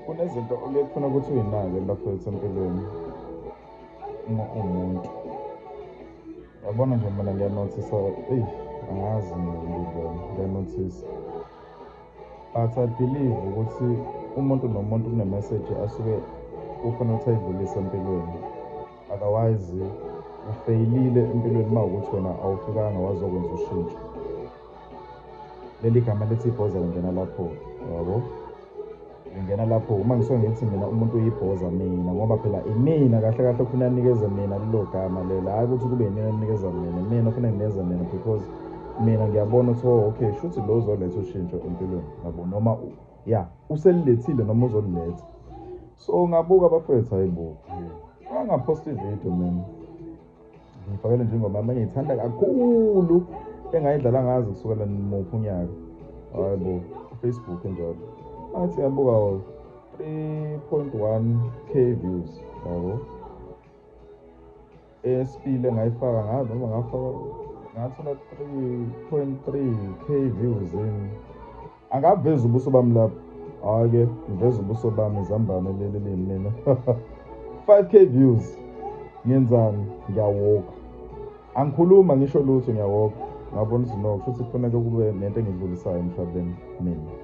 Kunezinto okuye kufuna ukuthi uyinake bafethu empilweni uma uwumuntu. Yabona nje mina ngiyanothisa, eyi angazi ngibona, ngiyanothisa. But I believe ukuthi umuntu nomuntu kune-message asuke ufuna ukuthi ayidlulise empilweni. Otherwise ufeyilile empilweni uma kuwukuthi wena awufikanga wazokwenza ushintsho. Leli gama lithi ibhoza lingena lapho-ke, yabo? Lingena lapho uma ngisuke ngithi mina umuntu uyibhoza mina ngoba phela imina kahle kahle ofuna anikeze mina lelo gama lelo, hhayi ukuthi kube yinina enikeza mina, mina ofuna nginikeze mina because mina ngiyabona ukuthi oh okay shuthi lo uzoletha ushintsho empilweni, yabo? Noma ya uselilethile noma uzoliletha. So ngabuka bafethu, hayi bo, ngangaphosta ividiyo mina ngifakele nje ingoma yami engiyithanda kakhulu engayidlala ngazi kusukela muphi unyaka, hayi bo, uFacebook njalo. Ngathi yabuka 3.1K views, yabo. Eyesibili engayifaka ngazi noma ngafaka ngathola 3.3K views in. Angaveza ubuso bami lapho, hhayi-ke ngiveza ubuso bami izambane leli liyimina. 5K views. Ngiyenzani? Ngiyawoka, angikhuluma ngisho lutho, ngiyawoka. Ngabona ukuthi no, kusho ukuthi kufuneka kube nento engidlulisayo emhlabeni mina.